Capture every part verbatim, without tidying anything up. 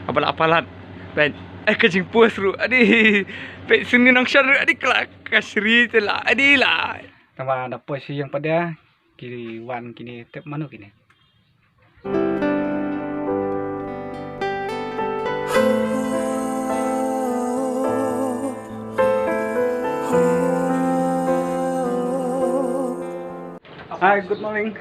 Kaba la palat. Peit. Eh, ka jingpus ruh. Adi. Peit, sini nongshon ruh. Adi, kla ka shri te la. Adi la. Tangba da poi sha ïing pat de, ki wan kine, tip mano kine. Hi, good morning.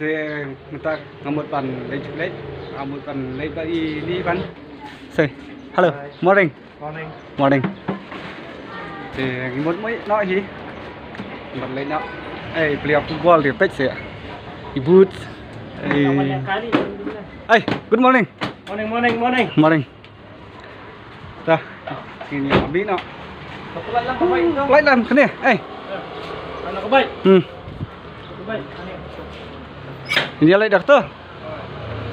Te mynta nga mut ban leit, leit, nga mut ban leit ba i ni ban. Say, hello, morning. Morning. Morning. Te ngi mut mui noh hi. Ban leit noh. Eh, player football te peit se. I boot. Eh. Hey, good morning. Morning, morning, morning. Morning. Ta. Sini abi noh. Ka pulai lam, ka bai tu. Pulai lam kane. Eh. Anak ka bai. Hmm. Ka bai. Ini lagi dah tu.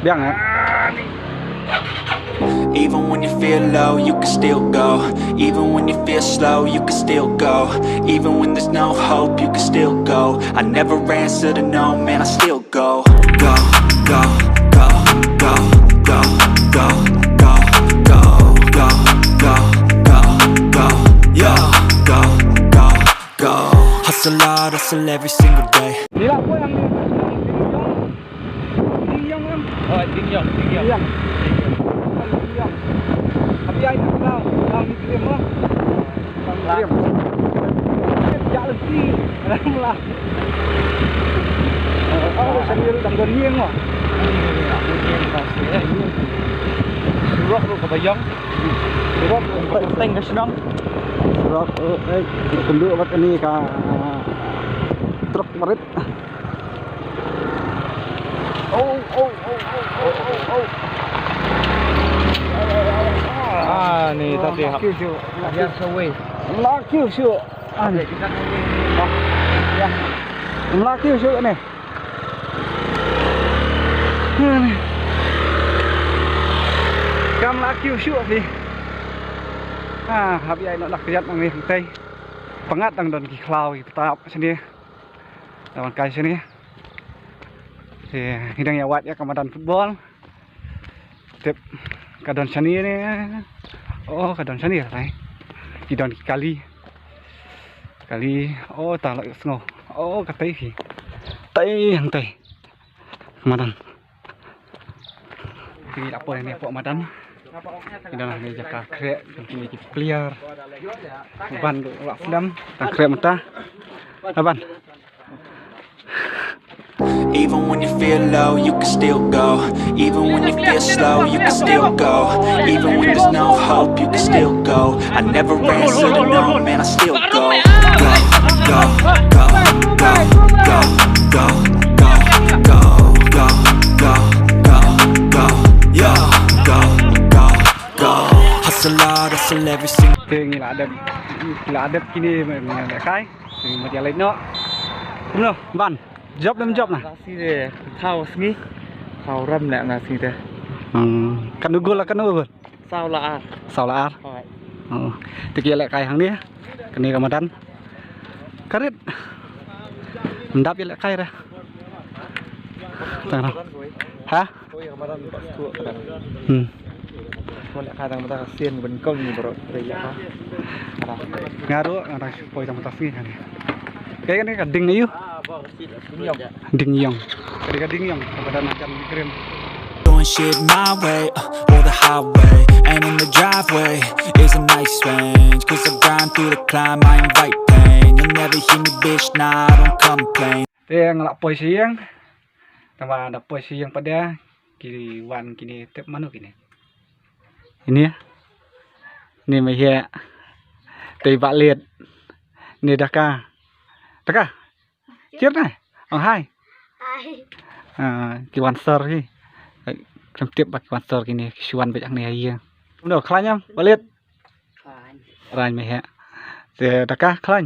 Biang eh. Even when you feel low, you can still go. Even when you feel slow, you can still go. Even when there's no hope, you can still go. I never answer to no, man, I still go. Go, go, go, go, go, go, go, go, go, go, go, go, yeah, go, go, go. Hustle hard, hustle every single day. Ni lah poi yang ni. Ding Yong. Ding Yong kan? Oh, Ding Yong, Ding Yong. Ding Yong. Ding Yong. Tapi ai nak tahu, tahu ni krim lah. Tahu ni krim. Krim jak lagi. Ram lah. Oh, sambil tang don ni ngah. Surok ruh ka bayong. Surok ruh ka teng ka shnong. Surok, eh, eh, tunduk kat ni ka, ah, truk marit. Oh, oh, oh, oh, oh, oh, oh. Ah, ni tadi hap. Laki shu. Laki shu. Ah, ni. Laki shu ni. Ah, ni. Kam laki shu ni. Ah, hap ïa ino lak jat nang ni hangtai. Pyngat dang don ki khlaw ki ptap sini. Dang kai sini. Te ngi dang ïa wad ïa ka madan football. Tip ka don shane ne. Oh, ka don shane tai. Ki don ki kali. Kali. Oh, ta la sngew. Oh, ka tai hi. Tai hang tai. Madan. Ki la poi ne pok madan. Ki don ne jaka khreh, ki ne ki player. Ban du la film, tang khreh mynta. Aban. Even when you feel low, you can still go. Even when you feel slow, you can still go. Even when there's no hope, you can still go. I never answer to no, man, I still go. Go, go, go, go, go, go, go, go, go, go, go, go, yeah, go, go, go. Hustle hard, hustle every single. Te ngi la dep, ngi la dep kine me, me, me kai. Te ngi mut ïa leit noh. Kumno, Ban? Jop lem jop na. Nga sngi te, thaw sngi. Thaw ram leh nga sngi te. Hmm. Katno gol la, katno gol? Saw la ar. Saw la ar. Hooid. Oh. Te ki ïalehkai hangne. Kane ka madan. Ka rit. Ym dap ïalehkai re. Tang na. Ha? Hmm. Nga ruh nga dang shu poi tang mynta sngi hangne. Kaei kane ka ding aïu? Ding Yong. Ding Yong. Ka dei ka Ding Yong kaba don hajan Krim. Doing shit my way, uh, or the highway. And in the driveway is a nice range. 'Cause I grind through the climb, I invite pain. You'll never hear me, bitch, nah, I don't complain. Te nga la poi sha ïing. Tangba da poi sha ïing pat de, ki wan kine, tip mano kine. Ini. Ni mei heh. Te i Bah Liet. Ni Daka. Daka. Cheer nai. Ong hai. Hai. Ah, ki wan sor hi. Khlem tip ba ki wan sor kine, ki shu wan beit hangne ha ïing. Kumno, khlaiñ em, Bah Liet? Khlaiñ. Khlaiñ mei heh. Te Daka khlaiñ.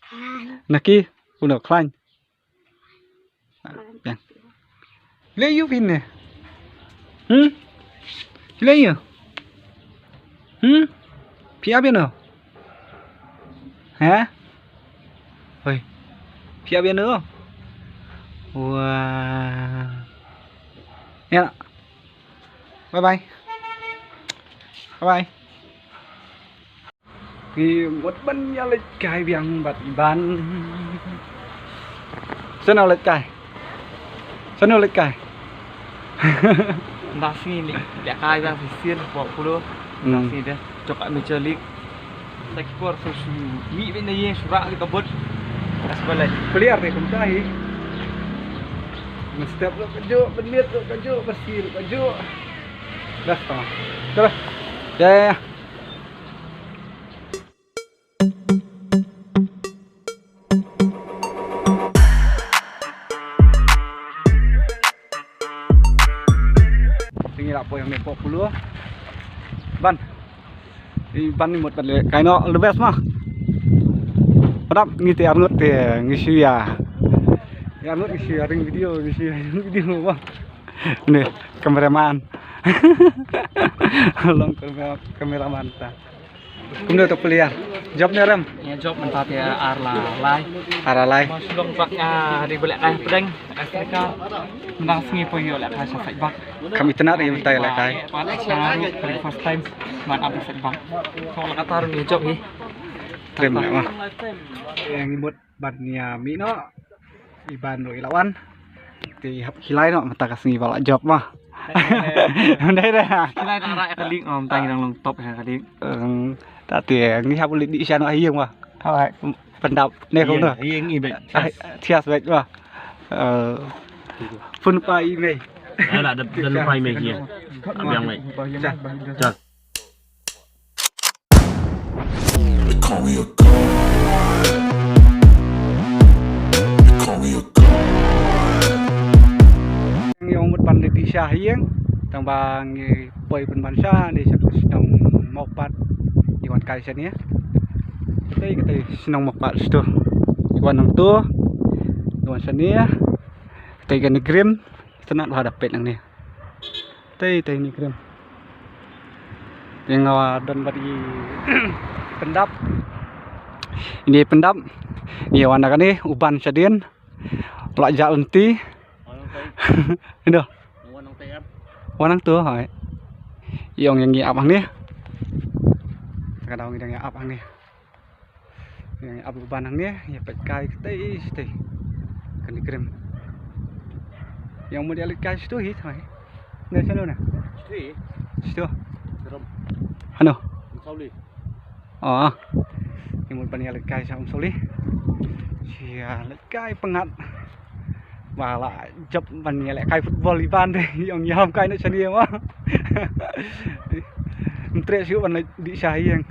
Khlaiñ. Naki, kumno khlaiñ? Biang. Leh ïu phin ne. Hmm? Leh ïu. Hmm? Phi ap ïano? Ha? Hoi. Phi ap ïano? Wah. Ïa. Bye bye. Bye. Ngi mut ban ïa leit kai biang bad Iban. Sano leit kai? Sano leit kai? Nda sngi leit kai biang shisien hapoh Polo. Nda sngi de jok ka Major League. Sa ki por shu mih beit na ïing shu rah ki kabut. Ka shu leit. Player te kumta hi. Mynstep ruh kajuh, mynmiet ruh kajuh, basi ruh kajuh. Dah, tama. Dah. Ya, ya, ya. Te ngi la poi hangne hapoh Polo. Ban. Iban, ngi mut ban leit kai noh, all the best ma. Padap ngi te arngut te ngi shu ïa. Ïa arngut ngi shu ïa ring video, ngi shu ïa ring video ma. Ni, cameraman. Long kamera, cameraman ta. Kumno to player? Jop ne rem? Ïa jop mynta te ar la lai. Ar la lai. Mas long pak, ah, ri belek kai pdeng. Afrika. Mynta sngi poi ïoh lek kai sa sait bak. Kam itynnad ïa mynta ïa lek kai. Pat sa ru kali first time. Man ap sait bak. Ko la katar ïa jop hi. Rem ne ma. Ïa ngi mut ban ïa mih noh. Iban ruh i la wan. Te hap khilai noh mynta ka sngi ba la jop ma. Dei dei. Khilai tang rai ka link, oh, mynta ngi dang long top ha ka link. Eng, ta te ngi hap leit dih sha noh ha ïing ma. Alright. Pyndap ne ko noh. Ïing i beit. Thias beit ma. Eh, pun pa i mei. Ai la da da pa i mei ïa. Abiang mei. Dah. They call me a god. They call me a god. Ngi ong mut ban leit dih sha ha ïing, tang ba ngi poi pynban sha ne sha shnong Mawpat. Ngi wan kai shane. Katei katei shnong Mawpat sha to. Ngi wan nangto. Ngi wan shane. Katei kane Grim. Itynnad bha da peit nangne. Tei tei ni Krim. Te nga don bad i Pyndap. Ini Pyndap. Ngi wan da kane u Ban shadien. La jah lynti. Indo. Wan nangto hai. I ong ïa ngi ap hangne. Ka daw ngi dang ïa ap hangne. Ïa ap u Ban hangne, ïa peit kai katei shatei. Kane Krim. Ïa mut ïa leit kai shato hi tharai. Ne shano ne? Shato hi. Shato. Krim. Hano? Umsawli. Oh. Ïa mut ban ïa leit kai sha Umsawli. Ïa leit kai pyngngad. Ba la jop ban ïa leit kai football i Ban te ïong ïa ham kai noh shane ma. Ntre shu ban leit dih sha ïing.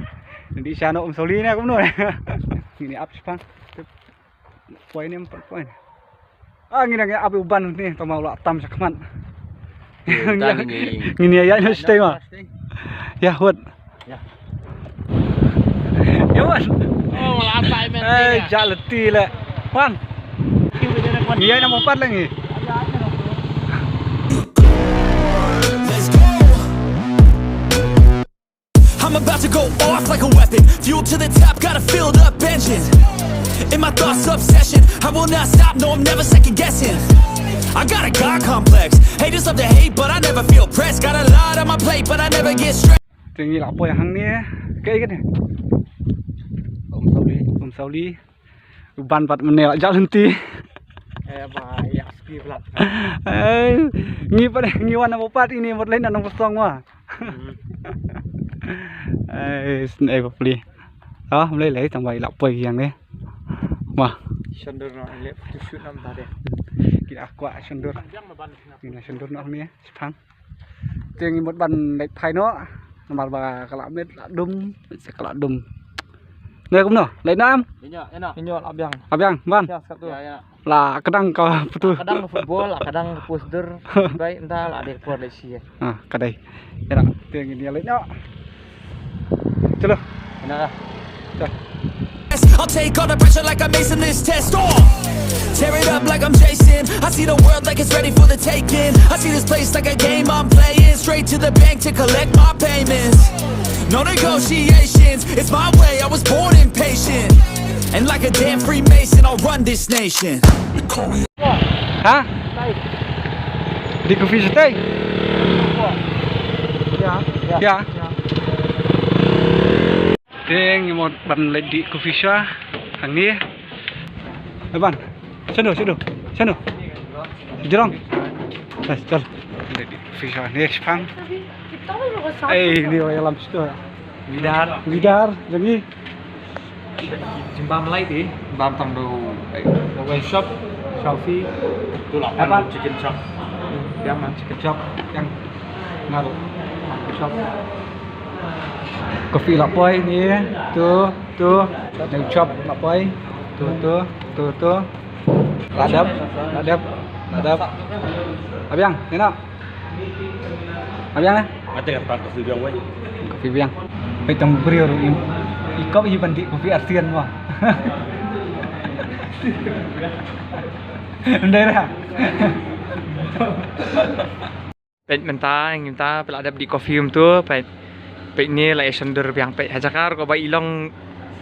Dih sha noh Umsawli ne kumno. Ngin ïa ap shipang. Poi ne poi. Ah, ngin ïa ap u Ban ne tang ma u la tam shakhmat. Ngin ïa ïaid noh shatei ma. Ïa hut. Ïa. Ïa wan. Oh, la ap lai men. Eh, jah lynti le. Wan. Ngi ïaid na Mawpat le ngi. Let's go. I'm about to go off like a weapon. Fuel to the top, got a filled up engine. In my thoughts, obsession. I will not stop, no, I'm never second guessing. I got a God complex. Haters love to hate, but I never feel pressed. Got a lot on my plate, but I never get stressed. Te ngi la poi hangne. Kaei kane? Umsawli. Umsawli. U Ban pat mynne la jah lynti. Eh, ba ïa ski plat. Eh, ngi pat ngi wan na Mawpat, ini mut leit na Nongpoh Song ma. Hmm. Eh, sngewbha pli. Ah, mlei lei tang ba i la poi hangne. Ma. Shondur noh, leh photoshoot nam ta de. Ki la kwah shondur. Ki la shondur noh hangne, shipang. Te ngi mut ban leit phai noh. Namar ba ka la miet la dum, se ka la dum. Ne kumno? Leit noh em? Ïa noh, ïa noh. Ïa noh, la biang. La biang, Ban. Ïa, satu. Ïa, ïa. La kdang ka putu. La kdang ka football, la kdang ka poster. Bai, nda la dei por leit shi. Ah, ka dei. Ïa noh, te ngin ïa leit noh. Chalo. Ïa noh. Chalo. I'll take all the pressure like I'm acing this test. Oh, tear it up like I'm Jason. I see the world like it's ready for the taking. I see this place like a game I'm playing. Straight to the bank to collect my payments. No negotiations, it's my way. I was born impatient. And like a damn Freemason, I'll run this nation. Ha? Dei coffee shatei? Ïa, ïa. Ïa. Ïa. Te ngi mut ban leit dih coffee sha hangne. Eban. Shano, shano, shano. Jrong. Bas, chal. Leit dih coffee sha hangne, shipang. Ei, ni wa ïalam shito. Widar. Widar, lagi. Jingbam lait dih, bam tang da, eh, da wine shop, coffee, tu la pan chicken chop. Yang man chicken chop, yang ngal shop. Coffee la poi ni, tu, tu, da chop la poi, tu, tu, tu, tu. La dep, la dep, la dep. Abiang, ni na. Abiang na? Ate ka tang coffee biang wei. Coffee biang. Peit tang briew ruh im. I kop i ban dih coffee artian mo. Ndai ra. Peit mynta, mynta peit la dep dih coffee mynta, peit. Peit ni la ïa shon dur biang peit ha jaka ko ba i long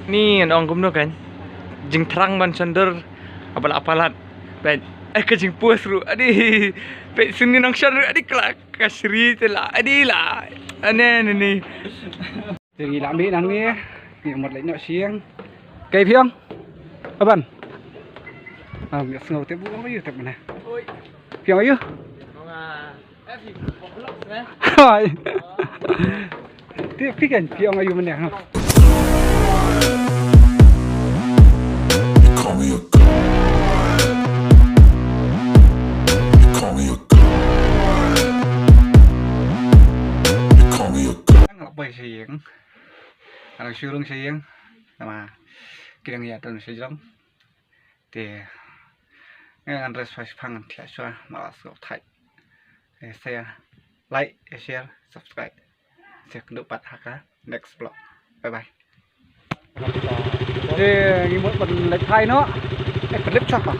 ni ngan ong kumno kan. Jingthrang ban shon dur. Apa la palat. Peit. Eh ka jingpus ruh. Adi. Peit sini nang shon ruh adi kelak. Ka shri te la, adi la. Ane ne ni. Te ngi la mih nangne, ngi mut leit noh sha ïing. Kaei phi ong? Aban. Ah, ngi sngew te bu ong aïu te mane. Phi ong aïu? Ong, ah, eh, phi ong vlog, eh? Hai. Te phi kan phi ong aïu mane, ha? Nga la poi sha ïing. Nga la shu rung sha ïing. Namar ki dang ïa don sha jrong. Te ngan rest shwa shipang, ngan thiah shwa, ma la sngewthuh. Te sa ïa like, share, subscribe. Sa ïakynduh pat ha ka next vlog. Bye bye. Te ngi mut ban leit phai noh. Eh, ban leit shwa pat.